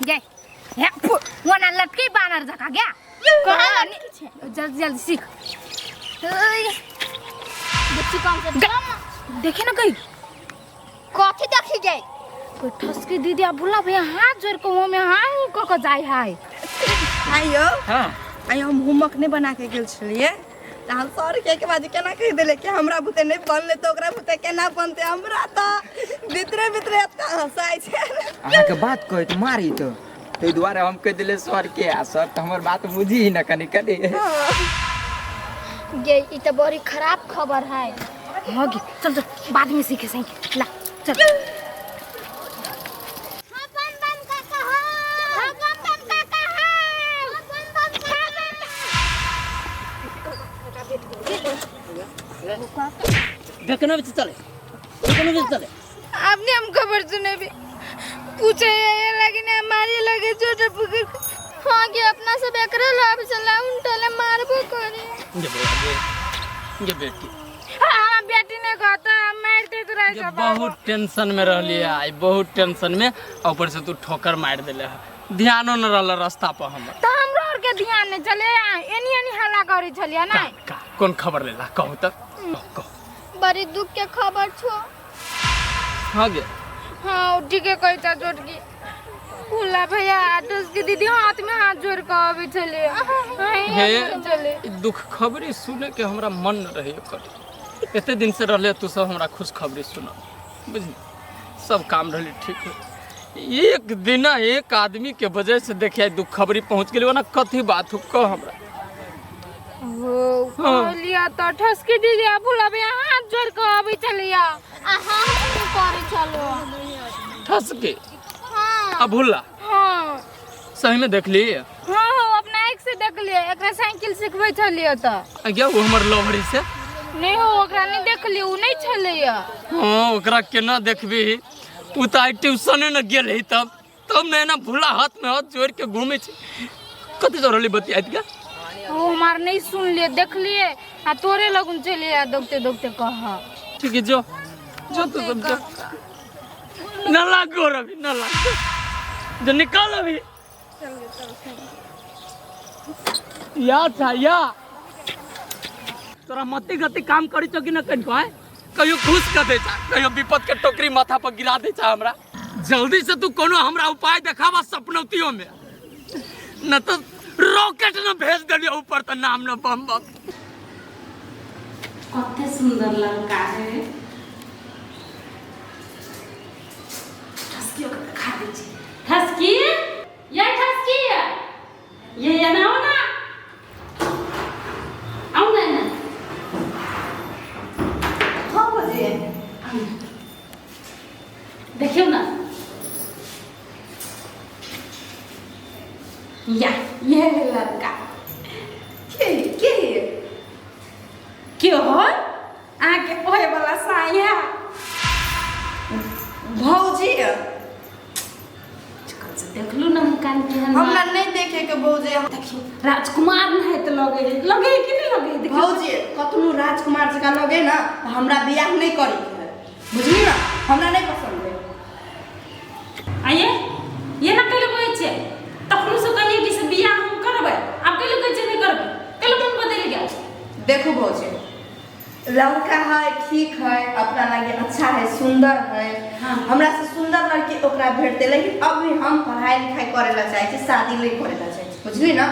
गे हे वना लटके बानर जका गया। कहाँ लटकी छै? जल्दी जल्दी सीख। ओय, बच्ची कम से कम। देखे ना गई। कथी देखी गई? कोई ठसकी दीदी आ भुला भैया हाथ जोड़ के वो में हां क क जाय है। आइयो। हाँ। आइ हम होमवर्क नहि बना के गेल छलियै तऽ हम सर के के बाद केना कहि देले कि हमरा बुते नहि बनलै तऽ ओकरा बुते केना बनतै। हमरा तऽ भीतरे भीतरे एतना हँसाइ छै। अहाँके बात कहैत मारी तऽ ताहि दुआरे हम कहि देलियै सर के, आ सर तऽ हमर बात बुझी न कनि कनि। गे ई तऽ बड़ी खराब खबर है। हो गे, चल चल, बाद में सीखे सही। ला चल। हाँ बम बम काका हो। हाँ बम बम काका हो। हाँ बम बम काका। देखना भी चले, देखना भी चले। आपने हम खबर सुने भी पूछे ये लगे ने हमारे लगे छोटे पकड़। हाँ के अपना सब एकरे लाभ चला उन तले मारबो करे। गे बौआ गे, गे बेटी। हाँ बेटी ने कहता हम मारते तो रह गे सब। बहुत टेंशन में रहली आई, बहुत टेंशन में, आ ऊपर से तू ठोकर मार देले है, ध्यानो न रहल रास्ता पर हमर। तो हमरो और के ध्यान नहीं चले, एनी एनी हल्ला करे छलिया ना। का, का कौन खबर लेला कहू त, कहू, कहू। बड़ी दुख के खबर छो। हाँ गे। हाँ उठी के कहता जोड़ की भुला भैया दोस्त की दीदी हाथ में हाथ जोड़ के आवे चले। हे चले। ई दुख खबरी सुने के हमरा मन न रहे कर। एते दिन से रहले तू सब हमरा खुश खबरी सुना, बुझली? सब काम रहले ठीक। एक दिन एक आदमी के वजह से देखिए दुख खबरी पहुंच गेली, ओना कथी बात हो कह हमरा। हो हाँ। कहलिया तो ठसकी दीदी आ भुला भैया हाथ जोड़ के आवे चलिया। आ हाँ हम करे चलो। ठसके? हाँ। आ भुला? हाँ। सही में देखली? हाँ हो, अपना एक से देख लिए, एकरा साइकिल सिखबै छलियै तऽ। आ गया वो हमर लवरी से? नहीं हो, ओकरा नहीं देखली, उ नहीं छलैया। हाँ ओकरा केना देखबी, उ तऽ आइ ट्यूशने न गेल है तब, तब ने एना भुला हाथ में हाथ जोड़ के घूमे छै। कथी जोड़ली बतियाइत गे? ओ हमार नहीं सुन लिए, देख लिए आ तोरे लगुन चले आ दौगते दौगते कह। ठीक है जो जो तू सब जो। न लागो रवि, न लागो, जो निकाल अभी। या छा या तोरा मति गति काम करी छौ कि न कनिको आय? कहियो खुश कर दे छा, कहियो विपद के टोकरी माथा पर गिरा दे छा हमरा। जल्दी से तू कोनो हमरा उपाय देखावा सपनौतियों में, न तो रॉकेट न भेज देलियो ऊपर त नाम न बम बम। कते सुंदर लड़का है। ठसकी ओकरा खा दै छै। ठसकी ये, ठसकी ये, ये ना आओ ना, आओ ना ना। हाँ भौजी। देखियौ ना या ये है लड़का। के के के हो अहाँके ओहे वाला साया? भौजी। कल से देखलू ना मुकान केहन बा। हमरा नहीं देखे के भौजी। देखियौ राजकुमार नहाइत लगे है, लगे है कि नहीं लगे है? देखियौ। भौजी कतनो राजकुमार जकाँ लगे ना तऽ हमरा बियाह नहीं करे के है, बुझली ना? हमरा नहीं पसंद है। आइए ये ना कैले कहै छियै? तखनो से कहिए कि से बियाह हम करबै, आब कैले कहै छियै नहि करबै? कैले मन बदलि गेल? देखो भौजी लड़का है ठीक है, अपना लगे अच्छा है, सुंदर है। हाँ। हमरा से सुंदर लड़की ओकरा भेटते, लेकिन अभी हम पढ़ाई लिखाई करे ला चाहे छी, शादी नहीं करे ला चाहे छी, बुझली ना?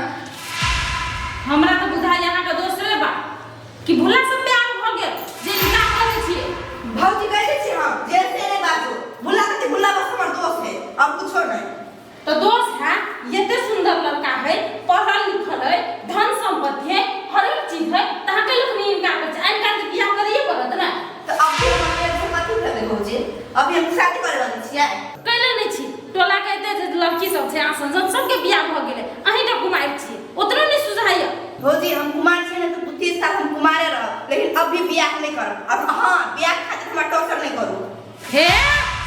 हमरा तो बुझाइ अहाँके दोसरे बात कि भुला से प्यार भऽ गेल जे निकाह करै छियै। भौजी कह दै छी हम जे से नहीं बाजू, भुला कथी, भुला बस हमर दोस्त है और कुछो नहीं। तो दोस्त है, एते सुंदर लड़का है, पढ़ल लिखल है, धन संपत्ति है, हर एक चीज है, तऽ अहाँ कैले नहि इनकार करै छियै? इनकार तऽ बियाह करैए पड़त ने। तो अभी हमर पेट से कथी भेलै भौजी? अभी हम शादी करे वाली छियै? कैले नहि छी? टोला के एते जे लड़की सब छै आसन सब सबके बियाह भऽ गेलै, अहीं टा कुमारि छियै, ओतनो नहि सुझाइए। भौजी हम कुमार छियै ने तऽ 30 साल हम कुमारे रहब, लेकिन अभी बियाह नहीं करब। अब हाँ बियाह खातिर हमरा टॉर्चर नहीं करू। हे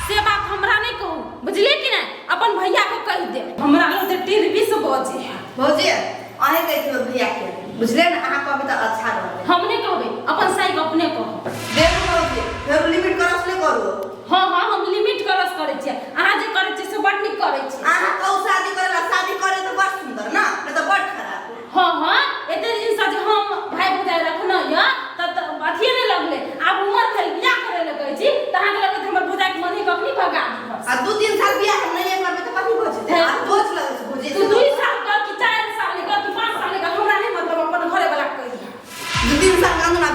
से बात हमरा नहीं कहू, बुझलिए कि नहीं? अपन भैया को कह दे, हमरा लग तऽ टीरबी से बजे है। भौजी अहें कहि देबै भैया के, बुझलिए ने? अहाँ कहबै तऽ अच्छा रहतै। हम नहीं कहबै, अपन साइक अपने कहब। देखू भौजी फेर लिमिट क्रॉस नहीं करू।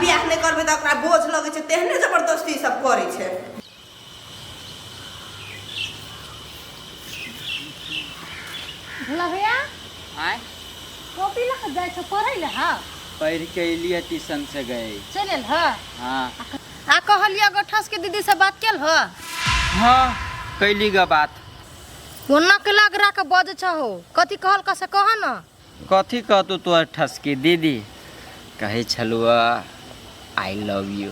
बियाह नहि करबै तऽ ओकरा बोझ लगै छै, तेहने जबरदस्ती सब करै छै। भोला भैया, आय, कॉपी लऽ कऽ जाइ छौ पढ़ै लए? हँ, पढ़ के एलियै, ट्यूशन से गए। चलि एल? हँ। हाँ। आ कहलियै गोठस के दीदी से बात केल? हँ। हाँ, कैली ग बात। ओना के लग रहा के बजै छहो, कथी कहल से कह न। कथी कहतू तोहर ठसकी दीदी? कहै छलुआ I love you.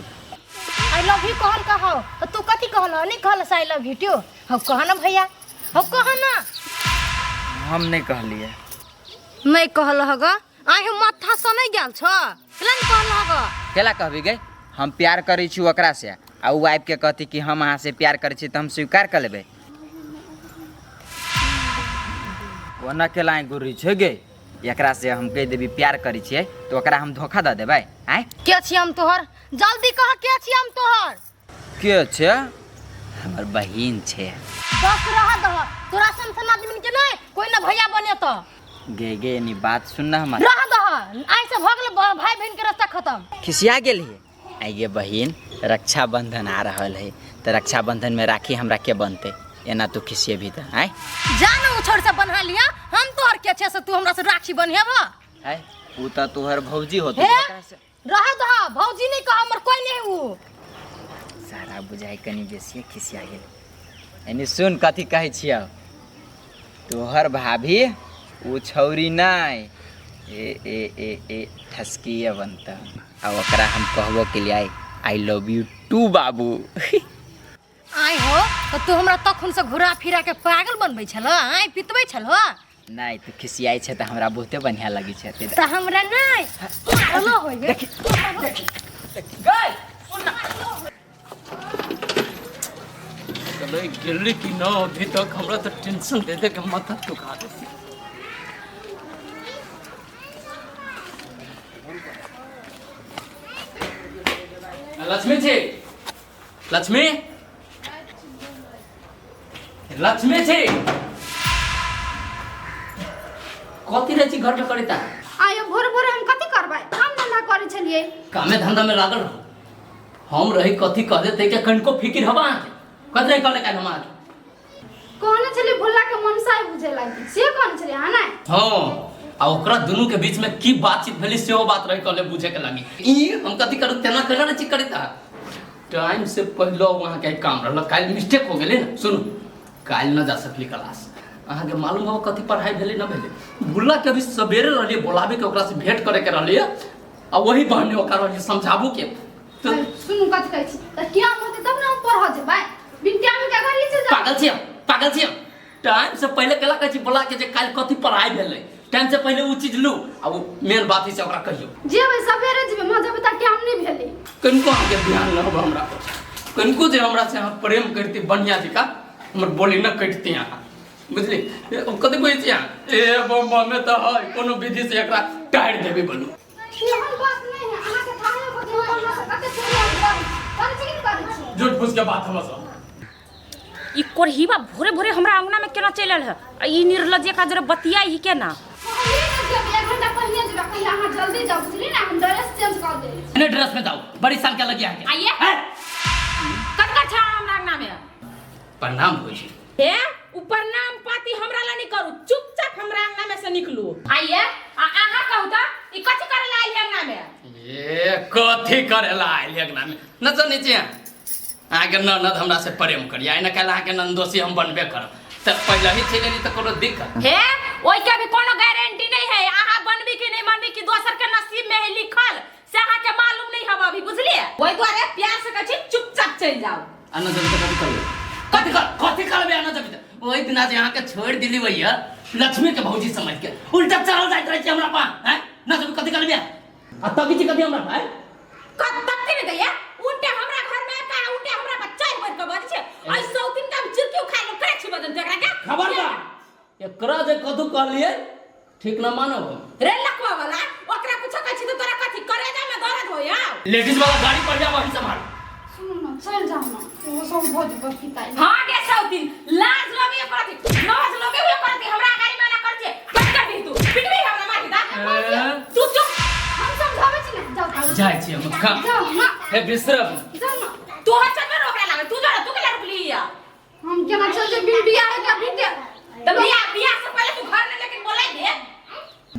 I love you कहल कहो तऽ तू कथी कहल? नहीं कहल I love you two? हौ कह न भैया, हौ कह न। हम नहीं कहलियै। नहीं कहल हग? आइ हम माथा से नहीं गेल छ, केला नहीं कहल हग? केला कहबी गे? हम प्यार करै छी ओकरा से आ उ आबि के कहती कि हम अहाँ से प्यार करै छी तऽ हम स्वीकार कर लेबै? ओना केला गुर्री छै गे? एकरा से हम कहि देबी प्यार करै छियै तऽ ओकरा हम धोखा दऽ देबै? आँय, के छी हम तोहर? जल्दी कह, के छी हम तोहर? के छै? हमर बहिन छै। बस रह दह, तोरा सन सन आदमी के नहीं कोई ना भैया बने तो। गे गे, एनी बात सुन ना हमर। रह दह, आइ से भऽ गेल भाई बहन के रास्ता खत्म। खिसिया गेल है? आइ गे बहिन, रक्षाबंधन आ रहल है तऽ रक्षाबंधन में राखी हमरा के बनतै? एना तू खिसियेबही तऽ आँय? जा न, उ छोड़ से बन्हा लिया। हम तोहर के छे से तू हमरा से राखी बन्हेब? है, उ तऽ तोहर भौजी होतौ। हे? ओकरा से रह दह, भौजी नहीं कह, हमर कोई नहीं उ। सारा बुझाइ कनि बेसिए खिसिया गेल। एनी सुन, कथी कहै छियौ, तोहर भाभी उ छौरी नहि, ए ए ए ए ठसकिए बनतौ आ ओकरा हम कहबो के लिए I love you two बाबू। आइ हो, तऽ तू हमरा तखन से घुरा फिरा के पागल बनबै छल, आइ पितबै छल? नहि, तू खिसियाइ छै तऽ हमरा बहुते बढ़िआँ लगै छै। तऽ हमरा नहि मारलो होइए। चलो गेली कि न अभी तक? हमरा तऽ टेंशन दे दे के माथा दुखा दे। लक्ष्मी छी, लक्ष्मी, लक्ष्मी छी, कथी रहै छी घर में करिता? आयो भोरे भोरे हम कथी करबै? काम धंधा करै छलियै। कामे धंधा में लागल रहू। हम रही कथी कह देते के कनिको फिकिर हवा अहाँके? कथी रही कहले काल्हि हम अहाँके? कहने छलियै भोला के मनसाय बुझे लागी, से कहने छलियै अहाँ नहि? हाँ, आ ओकरा दुनू के बीच में की बातचीत भेली सेहो बात रही कहले बुझे के लागी। ई हम कथी करू? तेना केना रहै छी करिता? टाइम से पहले वहाँ के काम रहल, काल्हि मिस्टेक हो गेलै ने। सुनू, काल्हि न जा सकली क्लास। अहाँके मालूम हो कथी पढ़ाई भेलै न भेलै? भुल्ला के अभी सवेरे रहलियै बोलाबे के, ओकरा से भेंट करे के रहलियै आ वही बहाने ओकरा रहलियै समझाबू के तो। सुनू, कथी कहै छी, तऽ टाइम होतै तब ने हम पढ़ऽ जेबै? बिन टाइम के घर चलि जाउ? पागल छियै, पागल छियै? टाइम से पहले केला कहै छी बोला के जे काल्हि कथी पढ़ाई भेलै? टाइम से पहले उ चीज लू आ उ मेन बात है से ओकरा कहियो। जेबै, सवेरे जेबै, मऽ जेबै तऽ टाइम नहि भेलै। कनिको अहाँके ध्यान न होबे हमरा पर कनिको, जे हमरा से अहाँ प्रेम करती बढ़िया जकाँ, हमर बोली न कटती अहाँ, बुझली? कथी कहै छी अहाँ? ए बम बम में तऽ है कोनो विधि से एकरा टारि देबै बोलू। एहन बात नहि है, अहाँके थाहे होत हम अहाँ से कते चोरी करै छी, करै छी कि नहि करै छी? झूठ फूस के बात हमर सब। ई कोरहीबा भोरे भोरे हमरा अंगना में केना चलि आयल है? आ ई निर्लज्ज का जरा बतिया ही केना? कहलियै ने जेबै, एक घंटा पहिने जेबै। कहिया अहाँ जल्दी जाउ, बुझली ने? हम ड्रेस चेंज कऽ देब। ने ड्रेस में जाओ, बड़ी शान के लगी अहाँके। आइए। हैं? कतका छा हमरा अंगना में? प्रणाम होइ छै। हे, ऊपर नाम पाती हमरा ला नहीं करू, चुपचाप हमरा अंगना में से निकलू। आइए, आ अहाँ कहू त ई कथी करे ला आइल है अंगना में? ए, कथी करे ला आयल अंगना में? न जानै छी अहाँ, अहाँके ननद हमरा से प्रेम करिया, आइ न काल्हि अहाँके ननदोसी हम बनबे करब, तऽ पहिले ही चलि एली तऽ कोनो दिक्कत? हे, ओइ के भी कोनो गारंटी नहीं है, अहाँ बनबी कि नहीं बनबी, कि दोसर के नसीब में है लिखल से अहाँ के मालूम नहीं हब अभी, बुझलिए? ओइ दुआरे प्यार से कहै छी, चुपचाप चलि जाओ। आ न जबी तऽ कथी करबै? कथी कर, कथी करबै? आ न जबी तऽ ओहि दिना जे अहाँके छोड़ि दिली भैया लक्ष्मी के भौजी समझ के, उल्टा चढ़ल जाइत रहै छै हमरा पा हैं। न जबी कथी करबै? आ तकी छी कथी हमरा पास? कत तक ने गया उल्टे हमरा घर में का उल्टे हमरा बच्चा बढ़ के बज छै। ऐ सौतिन का हम चिरकी उखाड़ के करे छी बदन एकरा के। खबरदार, एकरा जे कथू कहलिए ठीक न मानब हम। रे लकवा वाला, ओकरा कुछ कहै छी त तोरा कथी करेजा में दर्द होय? आउ लेडीज वाला गाड़ी पर जा, वही संभाल। सुनू ने, चलि जाउ ने, ओहो सब भऽ जेबै पिताई। हां गे सौतिन, लाज लगे करती, लाज लगे हुए करती, हमरा गाड़ी में ना करती। कट कर दी तू पिटबी हमरा मारी दा। ए? तू चुप। हम समझाबै छी ने, जाउ। जाइ छी हम खा जाउ ना। हे बिसरब। जाउ ना। तू हर चल में रोकला लागल, तू जरा तू के रोकली या? हम केना चल जे बिन बियाह के अभी के? त बियाह बियाह से पहले तू घर में लेकिन बोलै दे।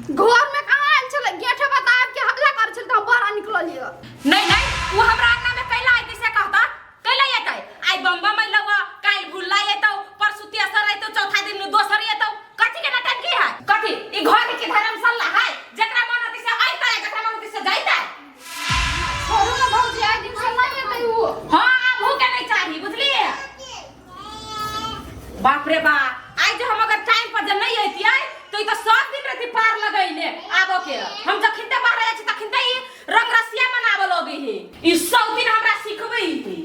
घर में कहाँ आयल छलै? गेठे बताब के हल्ला कर छल त हम बाहर निकललियै। नहीं नहीं, वो हमरा अंगना में कैला आइते से कहता? कैला एतै? आइ बम बम अइलौ, काल्हि भुल्ला एतौ, परसू तेसर एतौ, चौथा दिन दोसर एतौ। कथी के नाटक की है? कथी ई घर के धर्मशाला है जकरा मन होतै से अइतै, जकरा मन होतै से जइतै? छोड़ू ना भौजी, आइ दिन से नहीं एतै उ। हाँ, आबहु के नहीं चाही, बुझलिए? बाप रे बाप, आइ जे हम अगर टाइम पर जे नहीं अइतियै तो ई तो सब दिन रहती पार लगैले आबो के। हम जखिनते बाहर जाइ छी तखिनते ई रंग रसिया मनाबऽ लगै है। ई सब दिन हमरा सिखबै है।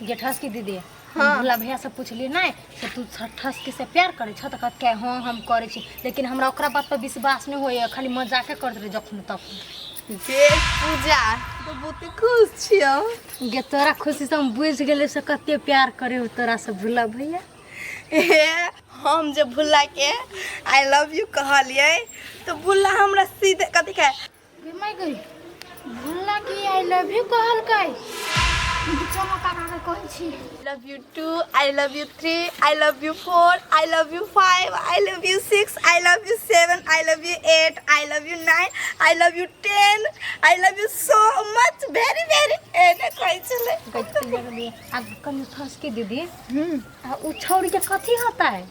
जेठस की दीदी। हाँ। भोला भैया से पूछलिए नहीं से तू ठस के से प्यार करे छ? त कहत के हाँ हम करे छी, लेकिन हमरा ओकरा बात पर विश्वास नहीं होइए, खाली मजाके करत रहे जखन तखन। गे पूजा तो बहुत खुश छियौ। गे तोरा खुशी से हम बुझ गेले से कते प्यार करे हो तोरा से भोला भैया। हे हम जे भुल्ला के I love you कहलिए तो भुल्ला हमरा सीधे कथी कहे? गे माय गई, भुल्ला की I love you कहलकै? चलो काका के कहै छी। Love you 2, I love you 3, I love you 4, I love you 5, I love you 6, I love you 7, I love you 8, I love you 9, I love you 10, I love you so much, very very एने कहै छलै। आ कनि ठस के दीदी, आ उ छौड़ी के कथी होता है?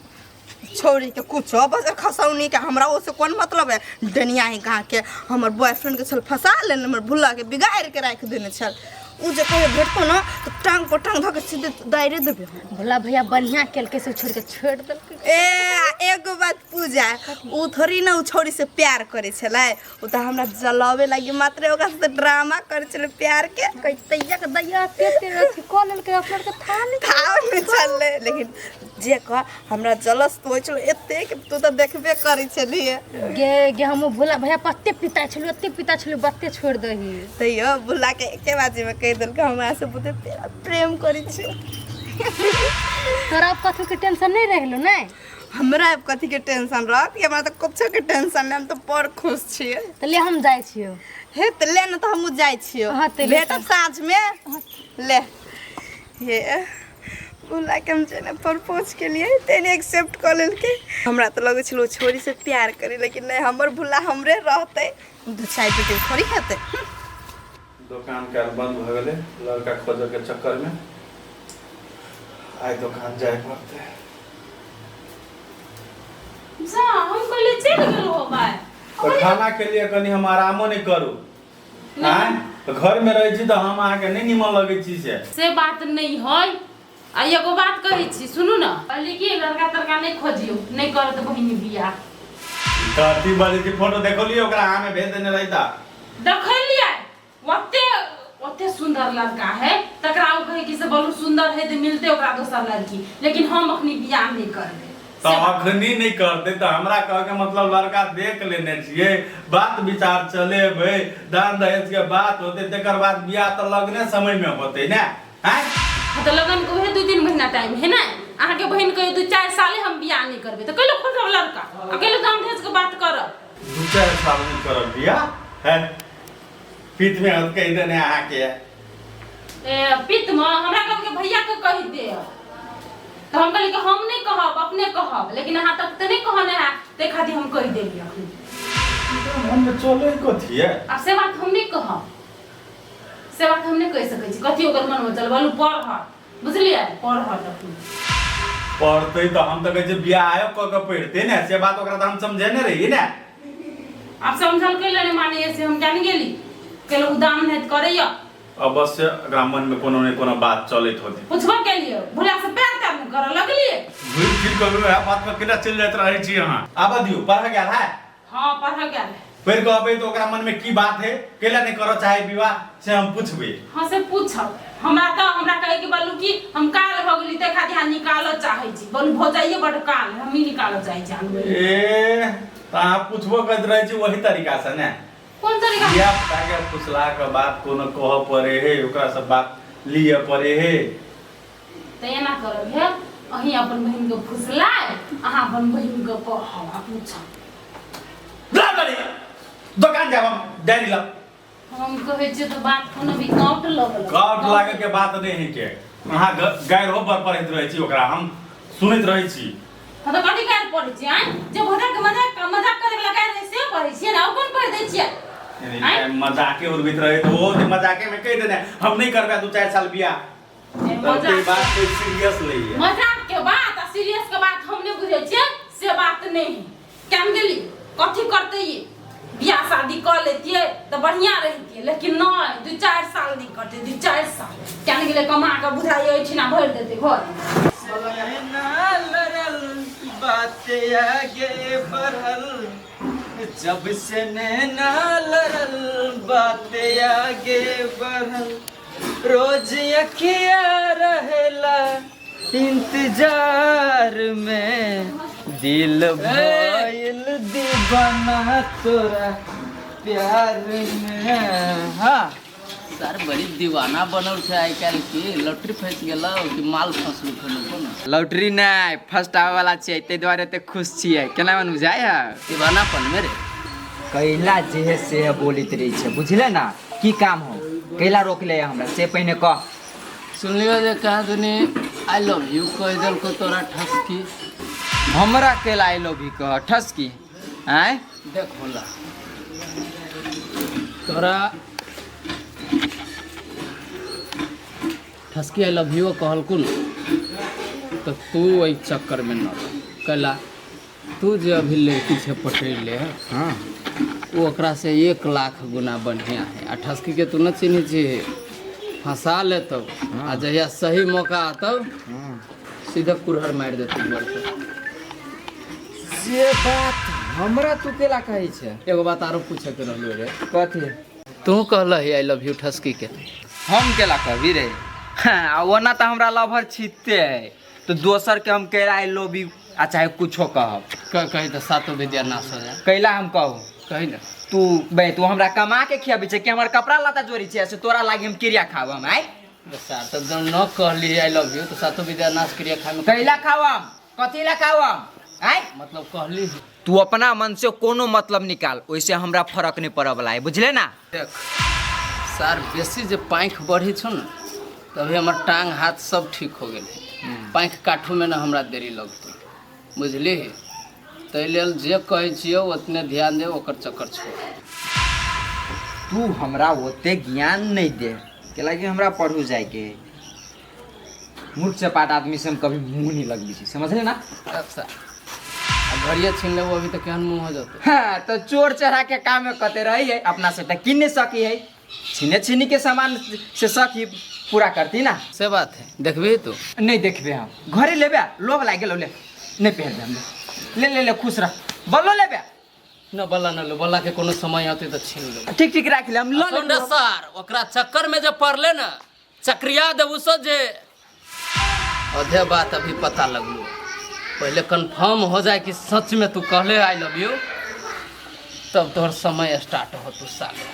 छौड़ी के कुछ बस खसौनी के हमरा ओसे कोन मतलब है? डनिया ही कहाँ के हमर बॉयफ्रेंड के छल फंसा लेने, हमर भुल्ला के बिगाड़ के राखि देने छल। उ जे कहियो भेटतो ना तो टांग पर टांग धऽ के सीधे दायरे देबे हम। भोला भैया बढ़िया केलकै से छोड़ के छोड़ देलकै। ए एगो बात पूजा, उ थोड़ी ना उ छौड़ी से प्यार करे छलै, उ तऽ हमरा जलावे लागी मात्र ओकरा से ड्रामा करे छलै प्यार के। तैया के दैया ते ते अथी कऽ लेलकै अपना के था नहीं। थाव नहीं छलै, लेकिन जे कह हमरा जलस तो होइ छलै एते कि तू तऽ देखबे करै छलियै। गे गे हम भोला भैया पत्ते पिता छलु, एते पिता छलु, बत्ते छोड़ दही। तैयो भुल्ला के एके बाजी में कहि देलकै हमरा से बहुते प्रेम करै छी। तोरा अब कथू के टेंशन नहीं रहलो ने? हमरा अब कथी के टेंशन रहत? कि हमरा तऽ कुछो के टेंशन नहीं, हम तऽ बड़ खुश छियै। तऽ ले हम जाइ छियौ। हे तऽ ले ने, तऽ हमहूँ जाइ छियौ। हाँ, तऽ ले। भेटब साँझ में। ले हे भुल्ला के हम जेना प्रपोज केलियै तेने एक्सेप्ट कऽ लेलकै। हमरा तऽ लगै छलै ओ छोरी से प्यार करी, लेकिन नहि, हमर भुल्ला हमरे रहतै, दू चारि बेटी थोड़ी हेतै। दोकान काल्हि बंद भऽ गेलै लड़का खोजऽ के चक्कर में, आइ दोकान जाय पड़तै। जा हम कहलिए चलि गेल हो भाई। तऽ खाना के लिए कनि हम आरामो नहि करू? आँय, तऽ घर में रहै छी तऽ हम अहाँके नहि निमन लगै छी से? से बात नहीं है। आ एगो बात कहै छी सुनू न, कहली कि लड़का तड़का नहीं खोजियो, नहीं करत बहिनी बियाह। कथी बजै छी? फोटो देखलियै ओकरा अहाँ में भेज देने रही तऽ? देखलियै, ओते ओते सुंदर लड़का है तकरा ओ कहे कि से बोलू सुंदर है तऽ मिलते ओकरा दोसर लड़की, लेकिन हम अखनी बियाह नहीं करबै। तऽ अखनी नहि करतै तऽ हमरा कहके मतलब लड़का देख लेने छियै, बात विचार चलेबै, दान दहेज के बात होतै, तकर बाद बियाह तऽ लगने समय में होतै ने? आँय। हाँ, तऽ लगन के उहे 2-3 महीना टाइम है ने? अहाँके बहिन कहियो 2-4 साले हम बियाह नहीं करबै तऽ कैलो खोजब लड़का आ कैलो दान दहेज के बात करब? 2-4 साल नहि करब बियाह है? पीत में हत कहि देने अहाँके। ए पित्त में हमरा कहलकै भैया के कहि दे, तऽ हम कहलियै कि हम नहीं कहब, अपने कहब, लेकिन अहाँ तक तऽ नहीं कहने है, ताहि खातिर हम कहि देलियै अखनी। मन में चलै कथी है? आब से बात हम नहीं कहब, से बात हम नहीं कहि सकै छी कथी ओकर मन में चल। बोलू पढ़त, बुझलियै? पढ़त अखनी। पढ़तै तऽ हम तऽ कहै छियै बियाह कऽ के पढ़तै ने, से बात ओकरा तऽ हम समझेने रहियै ने। आब समझल कैले नहि मानैए से हम जानि गेली, कैले उदाम नहि करैया। अवश्य एकरा मन में कोनो ने कोनो बात चलैत होतै। पुछबो केलियै, भुला से प्यार त्यार नहि करऽ लगलियै। घुरि फिर कऽ वएह बात पर केना चलि जाइत रहै छी अहाँ? आबऽ दियौ, पढ़ऽ गेल है? हाँ पढ़ऽ गेल है। पढ़ि कऽ अबै तऽ ओकरा मन में की बात है, कैला नहि करऽ चाहे विवाह, से हम पुछबै। हाँ से पूछब। हमरा तऽ हमरा कहै के बोलू कि हम काल भऽ गेली ताहि खातिर अहाँ निकालऽ चाहै छी, बोलू भौजाइये बड्ड काल है, हमही निकालऽ चाहै छी अहाँ। ए तऽ अहाँ पुछबो करैत रहै छी ओही तरीका से ने? कोन तरीका? धिया पुता के पुछला के बाद कोनो कहऽ पड़े है, ओकरा से बात लिअ पड़े है। तऽ एना करब हे, अहीं अपन बहिन के फुसलाय अहाँ अपन बहिन के कहब आ पूछब। जा बड़ी। दोकान जाब हम डायरी ल। हम कहै छियै तऽ बात कोनो भी काउट लगल। काउट लागे के बात नहीं है के अहाँ गारि हो पर पढ़ैत रहै छी ओकरा हम सुनैत रहै छी। हाँ तऽ कथी गारि पढ़ै छियै आँय? जे भोजन के मजाक मजाक करे वाला गारि रहै से पढ़ै छियै ने, ओ कोन पढ़ि दै छियै? यानी मजाके उड़बैत रहै तऽ ओहो जे मजाके में कहि देने हम नहीं करबै 2-4 साल बियाह। तब ते बात कोई सीरियस लैए। मजाक के बात आ सीरियस के बात हम नहीं बुझै छियै से बात नहीं है। केम गेली कथी करते ये बियाह शादी कर लेतियै तऽ बढ़िया रहितियै, लेकिन नहीं 2-4 साल नहीं करते, 2-4 साल केन गेलै कमा के बुझाइए एहिठिना भरि देतै घर। बात आगे बढ़ल जब से नैना लड़ल बात आगे बढ़ल रोज अखिया रहेला इंतजार में दिल भइल दीवाना तोरा प्यार में। हाँ सर बड़ी दीवाना बनल छै आइ काल्हि के, लॉटरी फंसि गेलौ कि माल फंसलौ कोनो कोनो? लॉटरी नहि, फर्स्ट आबै वाला छियै ताहि दुआरे एते खुश छियै। केना मन बुझाइ है दीवानापन में रे? कैला जे है से बोलैत रहै छै बुझले ना, की काम हो कैला रोक ले हमरा से पहिने कह। सुनलियो जे कहाँ दुनी I love you कहि देलको तोरा ठसकी। हमरा कैला I love you कह ठसकी? आँय देख होला तोरा ठसकी I love you कहलकू न तो तू एहि चक्कर में न रह। कैला तू जे अभी लड़की छे पटैर ले। हाँ वो ओकरा से 1 लाख गुना बढ़िया है। आ ठसकी के तू न चिन्है छी, फंसा लेतौ। हाँ। आ जहिया सही मौका आतौ। हाँ। सीधा कुरहर मारि देतौ घर पे। से बात हमरा तू केला कहै छै? एगो बात आरो पूछे के रहलो रे। कथी? तू कहलही I love you ठसकी के। हम केला कहबी रे? हाँ, ओना तऽ हमरा लवर छिते है तो दोसर के हम केला I love you आ चाहे कुछो कहब। कही तऽ सातो विद्या नाश हो जाए। कैला हम कहू? कही ना। तू बे तू हमरा कमा के खियाबै छै कि हमर कपड़ा लत्ता जोड़ी छै से तोरा लागी हम क्रिया खाब हम? आइ सर तब जब न कहली I love you तो सातो विद्या नाश क्रिया खाए में कैला खाब हम? कथी ला खाब हम? आइ मतलब कहली तू अपना मन से कोनो मतलब निकाल, ओइसे हमरा फर्क नहीं पड़े वाला है बुझले ना। देख सर बेसी जे पाँखि बढ़ी छौ ने तभी हमर टांग हाथ सब ठीक हो गेल। पाँखि काटू में ना हमरा देरी लगतौ बुझली, ताहि लेल जे कहै छियौ ओतने ध्यान दे, ओकर चक्कर छोड़। तू हमरा ओते ज्ञान नहीं दे कैलाकि हमरा पढ़ू जाइके है। मूर्ख चपाट आदमी से हम कभी मुँह नहीं लगबी छी समझले ना। अच्छा आ घड़िया छीन लेबो अभी तऽ केहन मुँह हो जतौ। हाँ तो चोर चढ़ा के काम में कते रही है, अपना से तो किन नहीं सकी है, छीने छीनी के सामान से सकी पूरा करती ना। से बात है देखबी तू? नहीं देखबे हम, घरे लेबे लोभ लाग गेलौ ले नहीं पहनबे हम, ले ले ले खुश रह बोलो लेबे न बला न लो, बला के कोनो समय आते तऽ छीन लेबो। ठीक ठीक राख ले हम ल सुन रे सर ओकरा चक्कर में जब पड़ले ना चक्रिया देबू सो जे अधे बात अभी पता लगलो, पहले कंफर्म हो जाए कि सच में तू कहले I love you तब तोहर समय स्टार्ट हो तू सालो।